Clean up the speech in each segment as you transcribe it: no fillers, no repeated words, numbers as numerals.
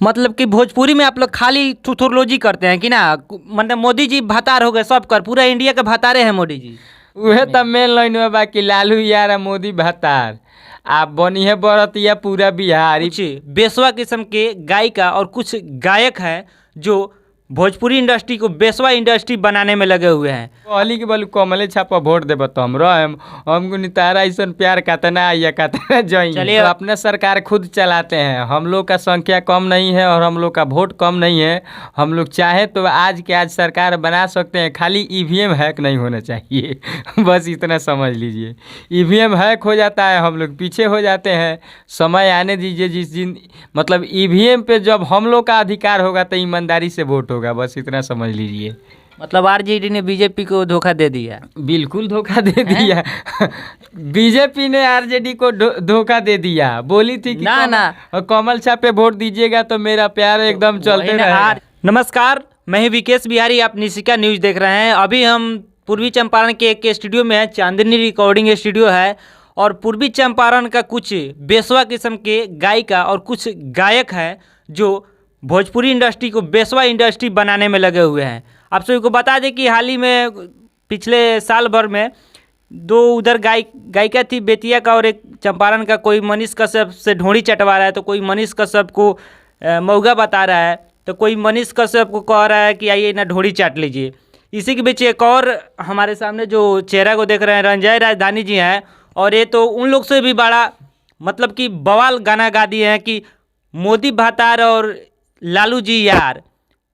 मतलब कि भोजपुरी में आप लोग खाली थुथुरलोजी करते हैं कि ना? मतलब मोदी जी भतार हो गए सब कर, पूरा इंडिया के भतारे हैं मोदी जी। उहे त मेन लाइन में बा कि लालू यार आ मोदी भतार आ बनी है बरतिया पूरा बिहार। कुछ बेसवा किस्म के गायिका और कुछ गायक हैं जो भोजपुरी इंडस्ट्री को बेसवा इंडस्ट्री बनाने में लगे हुए हैं। कहली कि बोलू कमले छापा वोट देब त हम रहम, हमको नितारा ऐसन प्यार कतना आई कतना जाई। चलिए। तो अपना सरकार खुद चलाते हैं, हम लोग का संख्या कम नहीं है और हम लोग का वोट कम नहीं है। हम लोग चाहे तो आज के आज सरकार बना सकते हैं, खाली ईवीएम हैक नहीं होना चाहिए बस इतना समझ लीजिए। ईवीएम हैक हो जाता है हम लोग पीछे हो जाते हैं। समय आने दीजिए, जिस दिन मतलब ईवीएम पे जब हम लोग का अधिकार होगा तो ईमानदारी से वोट होगा, बस इतना समझ लीजिए। मतलब आरजेडी ने बीजेपी को धोखा दे दिया। बिल्कुल धोखा दे दिया बीजेपी ने आरजेडी को धोखा दे दिया। बोली थी कि ना, ना कमल छाप पे वोट दीजिएगा तो मेरा प्यार एकदम चलते वही ना, रहेगा। नमस्कार, मैं ही विकेश बिहारी, आप निशिका न्यूज़ देख रहे हैं। अभी हम पूर्वी चंपारण के एक स्टूडियो में हैं, चांदनी रिकॉर्डिंग स्टूडियो है। और पूर्वी चंपारण का कुछ बेसवा किस्म के गायिका और कुछ गायक हैं जो भोजपुरी इंडस्ट्री को बेसवा इंडस्ट्री बनाने में लगे हुए हैं। आप सभी को बता दें कि हाल ही में पिछले साल भर में दो उधर गायिका थी बेतिया का और एक चंपारण का, कोई मनीष कश्यप से ढोड़ी चटवा रहा है तो कोई मनीष कश्यप को मऊगा बता रहा है, तो कोई मनीष कश्यप को कह रहा है कि आइए ना ढोड़ी चाट लीजिए। इसी के बीच एक और हमारे सामने जो चेहरा को देख रहे हैं रंजय राजधानी जी हैं, और ये तो उन लोग से भी बड़ा मतलब कि बवाल गाना गा दिए हैं कि मोदी भातार और लालू जी यार।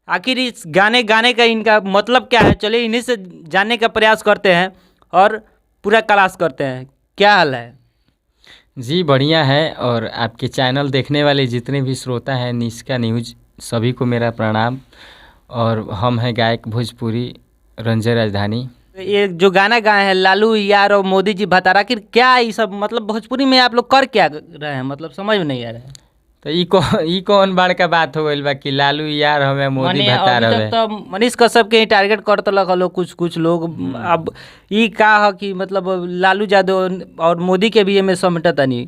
आखिर इस गाने गाने का इनका मतलब क्या है, चलिए इन्हीं से जानने का प्रयास करते हैं और पूरा क्लास करते हैं। क्या हाल है? जी बढ़िया है। और आपके चैनल देखने वाले जितने भी श्रोता हैं निशिका न्यूज़, सभी को मेरा प्रणाम। और हम हैं गायक भोजपुरी रंजय राजधानी। ये जो गाना गाए हैं लालू यार और मोदी जी भतार, आखिर क्या ये सब मतलब भोजपुरी में आप लोग कर क्या रहे हैं, मतलब समझ में नहीं आ रहा है। तो ई कौन बड़का बात हो गइल बा कि लालू यार हमें मोदी माने भतार अभी हवे। तक तो मनीष कश्यप के ही टारगेट करत लगल कुछ कुछ लोग। अब ई का ह कि मतलब लालू यादव और मोदी के भी एमे समेटतनी।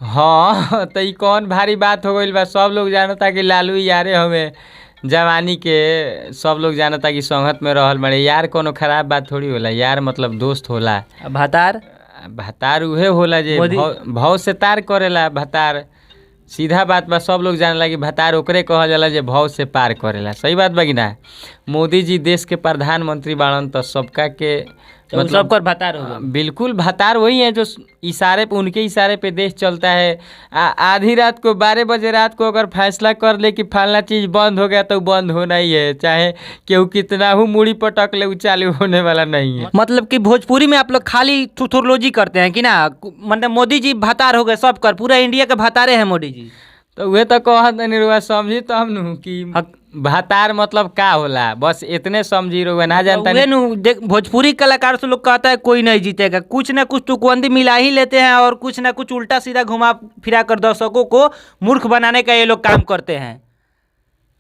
हाँ तो ई कौन भारी बात हो गइल बा, सब लोग जानता कि लालू यारे हमें जवानी के, सब लोग जानता कि संगत में रहल बड़े। यार कोनो खराब बात थोड़ी होला, यार मतलब दोस्त होला। भतार भतार उहे होला जे भाव से तार करेला। भतार सीधा बात बा, सब लोग जानला कि भतार ओकरे कहल जाला जे भाव से पार करेला। सही बात बा कि ना? मोदी जी देश के प्रधानमंत्री बाड़न तो सबका के तो मतलब सबकर भतार हो गए। बिल्कुल भतार वही है जो इशारे पे, उनके इशारे पे देश चलता है। आधी रात को 12 बजे रात को अगर फैसला कर ले कि फलाना चीज़ बंद हो गया तो बंद होना ही है, चाहे केहू कितना हूँ मूड़ी पटक ले, वो चालू होने वाला नहीं है। मतलब कि भोजपुरी में आप लोग खाली थुथुरलोजी करते हैं कि ना? मतलब मोदी जी भतार हो गए सब कर, पूरा इंडिया के भतारे हैं मोदी जी। तो वह तो कहत नहीं रुआ, समझी तो हम नु कि भतार मतलब का होला, बस इतने समझी रुआ ना जानता नहीं। नु देख भोजपुरी कलाकार से लोग कहता है कोई नहीं जीतेगा, कुछ ना कुछ तुकबंदी मिला ही लेते हैं और कुछ ना कुछ उल्टा सीधा घुमा फिरा कर दर्शकों को मूर्ख बनाने का ये लोग काम करते हैं।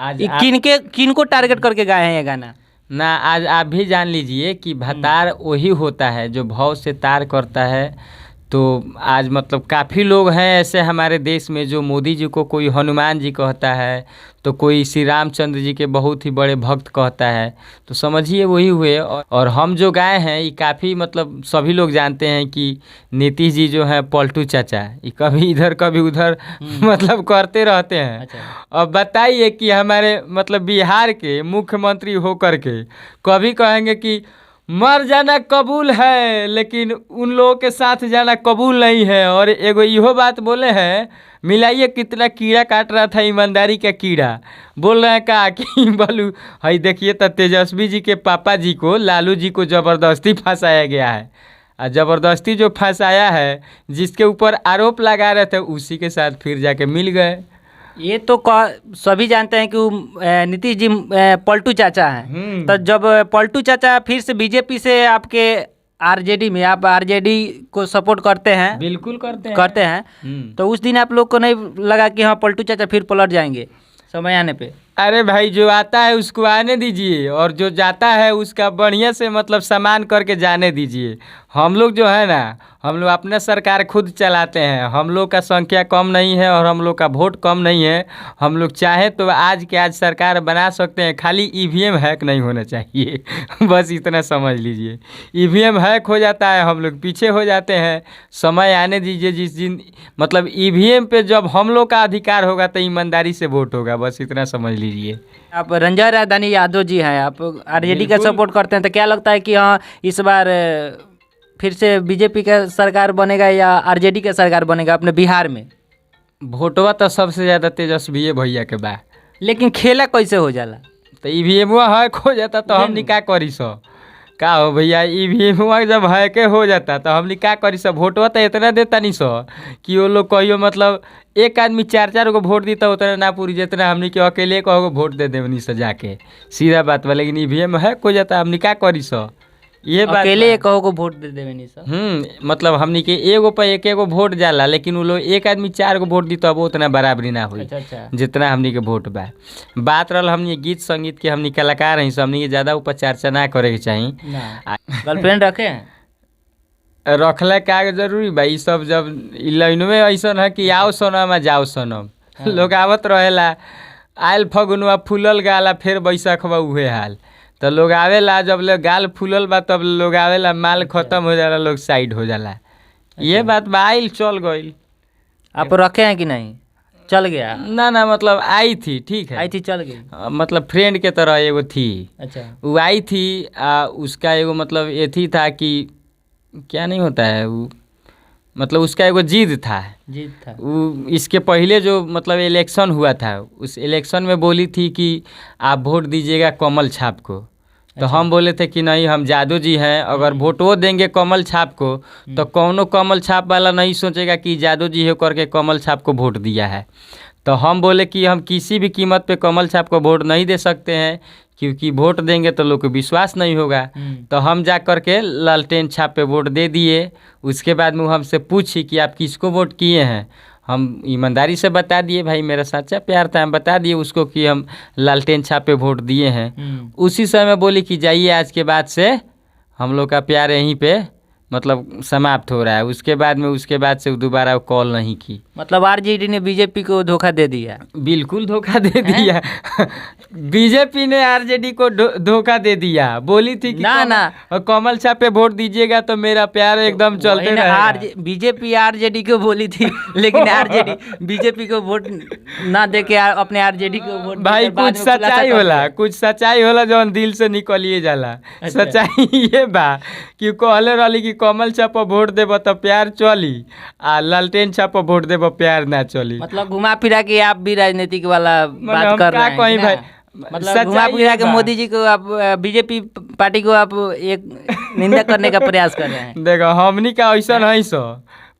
आज किनके किनको टारगेट करके गाए हैं ये गाना ना? आज आप भी जान लीजिए कि भतार वही होता है जो भाव से तार करता है। तो आज मतलब काफ़ी लोग हैं ऐसे हमारे देश में जो मोदी जी को कोई हनुमान जी कहता है तो कोई श्री रामचंद्र जी के बहुत ही बड़े भक्त कहता है, तो समझिए वही हुए। और हम जो गाए हैं ये काफ़ी मतलब सभी लोग जानते हैं कि नीतीश जी जो हैं पलटू चाचा, ये कभी इधर कभी उधर मतलब करते रहते हैं। अच्छा। अब बताइए कि हमारे मतलब बिहार के मुख्यमंत्री होकर के कभी कहेंगे कि मर जाना कबूल है लेकिन उन लोगों के साथ जाना कबूल नहीं है। और एगो इहो बात बोले हैं, मिलाइए कितना कीड़ा काट रहा था ईमानदारी का कीड़ा, बोल रहे हैं का कि बोलू हई देखिए तो तेजस्वी जी के पापा जी को लालू जी को ज़बरदस्ती फंसाया गया है। और ज़बरदस्ती जो फंसाया है, जिसके ऊपर आरोप लगा रहे थे उसी के साथ फिर जाके मिल गए। ये तो सभी जानते हैं कि नीतीश जी पलटू चाचा हैं। तो जब पलटू चाचा फिर से बीजेपी से आपके आरजेडी में, आप आरजेडी को सपोर्ट करते हैं? बिल्कुल करते हैं, करते हैं। तो उस दिन आप लोग को नहीं लगा कि हाँ पलटू चाचा फिर पलट जाएंगे समय आने पे? अरे भाई, जो आता है उसको आने दीजिए और जो जाता है उसका बढ़िया से मतलब सामान करके जाने दीजिए। हम लोग जो है ना, हम लोग अपना सरकार खुद चलाते हैं। हम लोग का संख्या कम नहीं है और हम लोग का वोट कम नहीं है। हम लोग चाहे तो आज के आज सरकार बना सकते हैं, खाली ईवीएम हैक नहीं होना चाहिए। बस इतना समझ लीजिए। ईवीएम हैक हो जाता है, हम लोग पीछे हो जाते हैं। समय आने दीजिए, जिस दिन मतलब ईवीएम पे जब हम लोग का अधिकार होगा तो ईमानदारी से वोट होगा, बस इतना समझ लीजिए। आप रंजन राजधानी यादव जी हैं, आप आरजेडी का बिल्कुल। सपोर्ट करते हैं, तो क्या लगता है कि हाँ इस बार फिर से बीजेपी का सरकार बनेगा या आरजेडी का सरकार बनेगा अपने बिहार में? वोटवा तो सबसे ज़्यादा तेजस्वी भैया के बा। लेकिन खेला कैसे हो जाला? तो ईवीएम हैक हो जाता तो हमनी का करी सो? का हो भैया, ईवीएम जब हैके हो जाता तो हमनी का करी सो? वोटवा तो इतना देता नहीं सो कि वो लोग कहियो मतलब एक आदमी चार चार गो वोट दी तो उतना ना पूरी जितना हमनी के अकेले कहो वोट दे देवनी सो जाके, सीधा बात बा। लेकिन ईवीएम हैक हो जाता, हमनी का करी सो? ये बात अकेले बा। एक को वोट दे देवे नहीं सर? मतलब हमनी के एगो पर एक एगो वोट जाला, लेकिन उ लोग एक आदमी चार गो वोट दी तब उतना बराबरी ना हुई अच्छा अच्छा। जितना हमनी के वोट बा। बात रहल हमनी गीत संगीत के, हमनी कलाकार हैं, हमनी के ज़्यादा ऊपर चर्चा ना करे के चाही। ना गर्लफ्रेंड रखे हैं? रखला का जरूरी बा? ई सब जब ई लाइनवे ऐसन है कि आओ सनम आ जाओ सनम, लोग आवत रहेला। आयल फगुनवा फूलल गाला, फिर बैसाखवा उहे हाल। तो लोग आवेला, जब ले गाल फूलल बा तब लोग आवेला, माल खत्म हो जाला, लोग साइड हो जाला। ये बात बा, आइल चल गइल। आप रखे हैं कि नहीं? चल गया? ना ना, मतलब आई थी, ठीक है, आई थी चल गई। मतलब फ्रेंड के तरह एगो थी। अच्छा। वो आई थी आ उसका एगो मतलब एथी था कि क्या नहीं होता है वो, मतलब उसका एगो जिद था। जीत था। वो इसके पहले जो मतलब इलेक्शन हुआ था, उस इलेक्शन में बोली थी कि आप वोट दीजिएगा कमल छाप को। तो हम बोले थे कि नहीं, हम जादू जी हैं, अगर वोट वो देंगे कमल छाप को तो कौनो कमल छाप वाला नहीं सोचेगा कि जादू जी हो करके कमल छाप को वोट दिया है। तो हम बोले कि हम किसी भी कीमत पे कमल छाप को वोट नहीं दे सकते हैं, क्योंकि वोट देंगे तो लोग को विश्वास नहीं होगा। तो हम जा कर के लालटेन छाप पे वोट दे दिए। उसके बाद में वो हमसे पूछी कि आप किसको वोट किए हैं। हम ईमानदारी से बता दिए, भाई मेरा सच्चा प्यार था, हम बता दिए उसको कि हम लालटेन छाप पे वोट दिए हैं। उसी समय बोली कि जाइए, आज के बाद से हम लोग का प्यार यहीं पे मतलब समाप्त हो रहा है। उसके बाद में उसके बाद से दोबारा वो कॉल नहीं की। मतलब आरजेडी ने बीजेपी को धोखा दे दिया? बिल्कुल धोखा दे दिया। बीजेपी ने आरजेडी को धोखा दे दिया। बोली थी कि ना, ना। कमल छाप पे वोट दीजिएगा तो मेरा प्यार एकदम चलते वही ना, रहेगा। आरजे बीजेपी आरजेडी को बोली थी, लेकिन आरजेडी बीजेपी को वोट ना दे के अपने आरजेडी को वोट भाई देकर बाद कुछ में खुलासा सच्चाई कर होला, दिया। कुछ सच्चाई होला जौन दिल से निकलिए जाला। अच्छा। सच्चाई ये बा कि कहले रहली कि कमल छाप पर वोट देब तो प्यार चली आ लालटेन छाप पर वोट देब प्यार ना चली। मतलब घुमा फिरा के आप भी राजनीतिक वाला मने बात हम कर का रहे हैं कहीं कि भाई, ना? मतलब घुमा सच्चाई फिरा ये के बा। मोदी जी को आप, बीजेपी पार्टी को आप एक निंदा करने का प्रयास कर रहे हैं। देखो हमनी का ऐसा नहीं सो,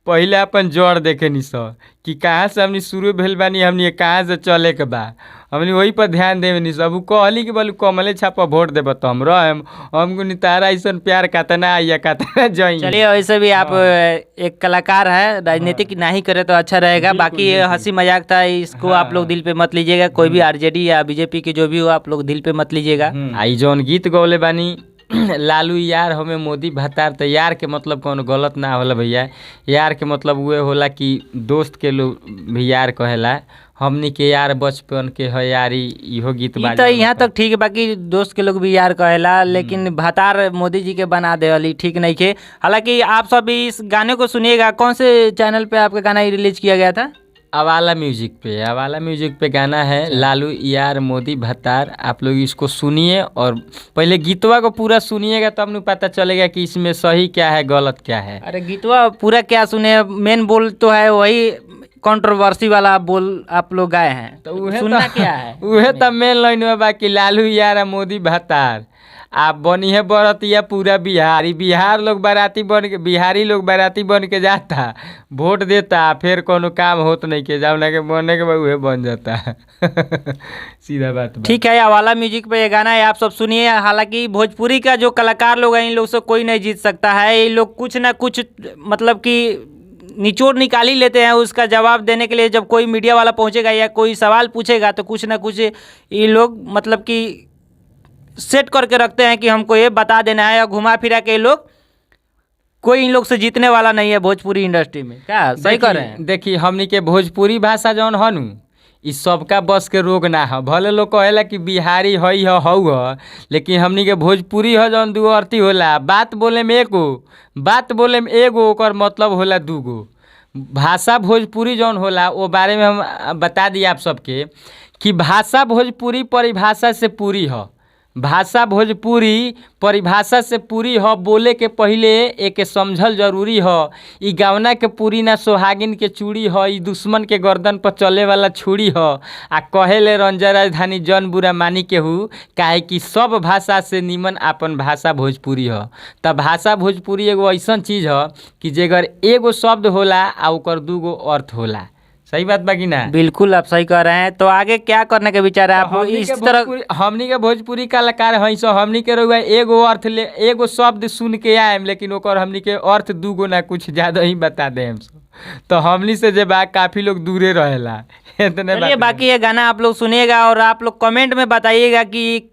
पहले अपन जड़ देखे नी सो कि कहाँ से हमनी शुरू भेल बानी, हमनी कहाँ से चले के बा, हमनी वही पर ध्यान देवे नी सब। उ कहली कि बोलू कमले छाप पर वोट देब तो हम रहम, हमको नी तारा ऐसन प्यार कतना आइया कतना जाई। चलिए, वैसे भी आप एक कलाकार हैं, राजनीतिक नहीं करे तो अच्छा रहेगा। बिल्कुल, बाकी ये बिल्कुल। हंसी मजाक था, इसको आप लोग दिल पे मत लीजिएगा। कोई भी आरजेडी या बीजेपी के जो भी हो, आप लोग दिल पे मत लीजिएगा। आ ई जौन गीत गौले बानी लालू यार हमें मोदी भतार, तो यार के मतलब कौनो गलत ना होला भैया। यार के मतलब उहे होला कि दोस्त के लोग भी यार कहेला। हमनी के यार बचपन के है यारी, इहो गीत ई बाजे तो यहाँ तक ठीक है, बाकी दोस्त के लोग भी यार कहेला, लेकिन भतार मोदी जी के बना देवली ठीक नहीं के। हालांकि आप सब भी इस गाने को सुनिएगा। कौन से चैनल पे आपका गाना रिलीज किया गया था? अवाला म्यूजिक पे, अवाला म्यूजिक पे गाना है लालू यार मोदी भतार। आप लोग इसको सुनिए और पहले गीतवा को पूरा सुनिएगा तब न पता चलेगा कि इसमें सही क्या है गलत क्या है। अरे गीतवा पूरा क्या सुने, मेन बोल तो है वही कंट्रोवर्सी वाला बोल आप लोग गाए हैं, तो उहे सुनना तो क्या है? उहे तो मेन लाइन में बाकी लालू यार मोदी भतार आप बनी है बरतिया पूरा बिहार। ई बिहार लोग बाराती बन के, बिहारी लोग बाराती बन के जाता, वोट देता, फिर कोनो काम होत नहीं के जाओ ना के बने के बाद उहे बन जाता। सीधा बात बा। ठीक है, अवाला म्यूजिक पे ये गाना है, आप सब सुनिए। हालांकि भोजपुरी का जो कलाकार लोग हैं, इन लोग से कोई नहीं जीत सकता है। ये लोग कुछ ना कुछ मतलब कि निचोड़ निकाल ही लेते हैं। उसका जवाब देने के लिए जब कोई मीडिया वाला पहुंचेगा या कोई सवाल पूछेगा तो कुछ ना कुछ ये लोग मतलब कि सेट करके रखते हैं कि हमको ये बता देना है, और घुमा फिरा के ये लोग, कोई इन लोग से जीतने वाला नहीं है भोजपुरी इंडस्ट्री में। क्या सही कर रहे हैं? देखी हमनी के भोजपुरी भाषा जौन हनु इ सबका बस के रोग ना ह। भले लोग कहेला कि बिहारी हई ह हऊ ह, लेकिन हमनी के भोजपुरी ह जौन दू अर्थी होला। बात बोले में एगो, बात बोले में एगो, ओकर मतलब होला दूगो। भाषा भोजपुरी जौन होला वो बारे में हम बता दिए आप सबके कि भाषा भोजपुरी परिभाषा से पूरी ह। भाषा भोजपुरी परिभाषा से पूरी ह, बोले के पहिले एके समझल जरूरी ह। इ गावना के पूरी ना सोहागिन के चूड़ी ह, इ दुश्मन के गर्दन पर चले वाला छुरी ह। आ कहेले रंजन राजधानी जन बुरा मानी केहू, काहे कि सब भाषा से निमन आपन भाषा भोजपुरी ह। त भाषा भोजपुरी एगो ऐसन चीज ह कि जेकर एगो शब्द होला आ ओकर दूगो अर्थ होला। सही बात बा कि ना? बिल्कुल आप सही कह रहे हैं। तो आगे क्या करने के विचार है आप हमनी इस के तरह? हमनी के भोजपुरी कलाकार हई सो हमनी के रउआ एगो अर्थ ले एगो शब्द सुन के आएम, लेकिन ओकर हमनी के अर्थ दूगो ना कुछ ज्यादा ही बता देम सो। तो हमनी से जे बा काफी लोग दूरे रहेला। इतने चलिए बात बा। बाकी ये गाना आप लोग सुनिएगा और आप लोग कमेंट में बताइएगा कि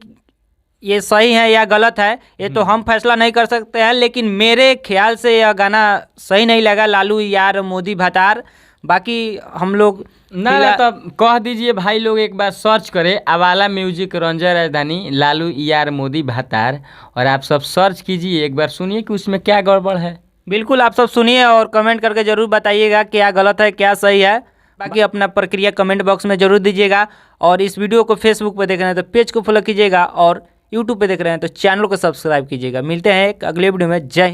ये सही है या गलत है। ये तो हम फैसला नहीं कर सकते हैं, लेकिन मेरे ख्याल से यह गाना सही नहीं लगा, लालू यार मोदी भतार। बाकी हम लोग ना ना तब कह दीजिए भाई लोग एक बार सर्च करें आवाला म्यूजिक रंजन राजधानी लालू यार मोदी भातार, और आप सब सर्च कीजिए, एक बार सुनिए कि उसमें क्या गड़बड़ है। बिल्कुल आप सब सुनिए और कमेंट करके ज़रूर बताइएगा क्या गलत है क्या सही है। बाकी अपना प्रक्रिया कमेंट बॉक्स में ज़रूर दीजिएगा। और इस वीडियो को फेसबुक पर देख रहे हैं तो पेज को फॉलो कीजिएगा, और यूट्यूब पे देख रहे हैं तो चैनल को सब्सक्राइब कीजिएगा। मिलते हैं एक अगले वीडियो में। जय हिंद।